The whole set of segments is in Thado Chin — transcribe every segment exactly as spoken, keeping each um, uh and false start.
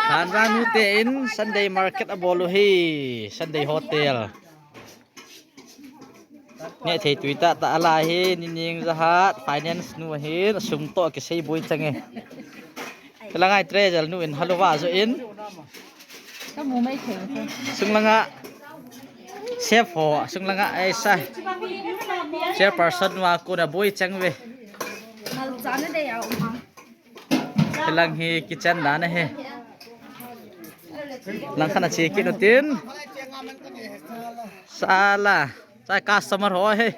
Thanrang nute in Sunday market abol u hi, Sunday hotel. Neh thei tui tah tah ala hi, Nining Jahat, finance nu ahin, asung toh kisei boi chang e. Kala ngai treasure nu in halua jo in. Ka mu mai thei. Sung langa chef ho, sung langa aisa. Chairperson nu a kona boi chang ve. Malcha na dei a um a. Hilang hi kitchen dan ahi. Lang khat a che kit u tin. Sala. Chai customer ho ahi.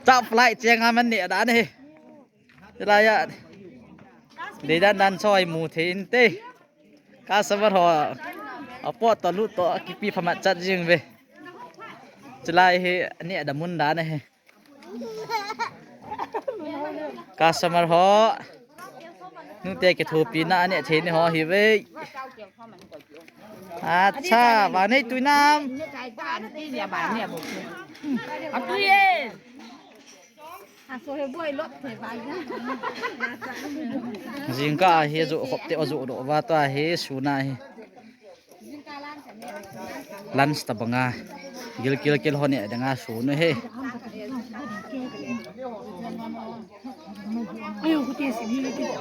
Chap flight cheng a man ne dan ahi. Chulai a. Dei dan dan choi mu thei inte. Customer ho. Apot to lut to kipi phamat chat jing ve. Chulai hi ne da mun dan ahi. Customer ho. Nute kithopina aneh thei ni ho hi ve. Acha, vang nei tui nam. Jingkah hi ajoh khop teh ajoh doh uva tua hi suna hi. Lunch tabanga. Gilkel kel ho neh dinga sunu hi.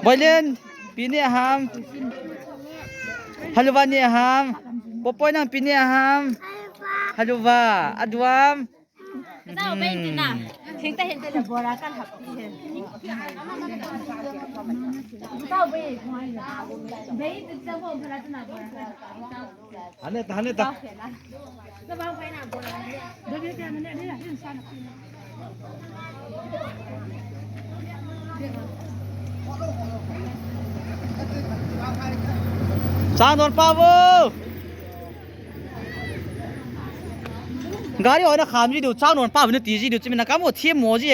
Boilen, pi neh ham. Halua neh ham. Popoi nang pi neh ham. Halua, aduam. Tao bei tin na. Thing ta hin te le bora kan hap pi he. Tao bei. Bei tin ta bo bora tin na bora. Hane ta, hane ta. Chang don pa vo. Gari ho na kham ji diu, chang don pa vo na ti ji diu, chimina kamo thiem mo ji.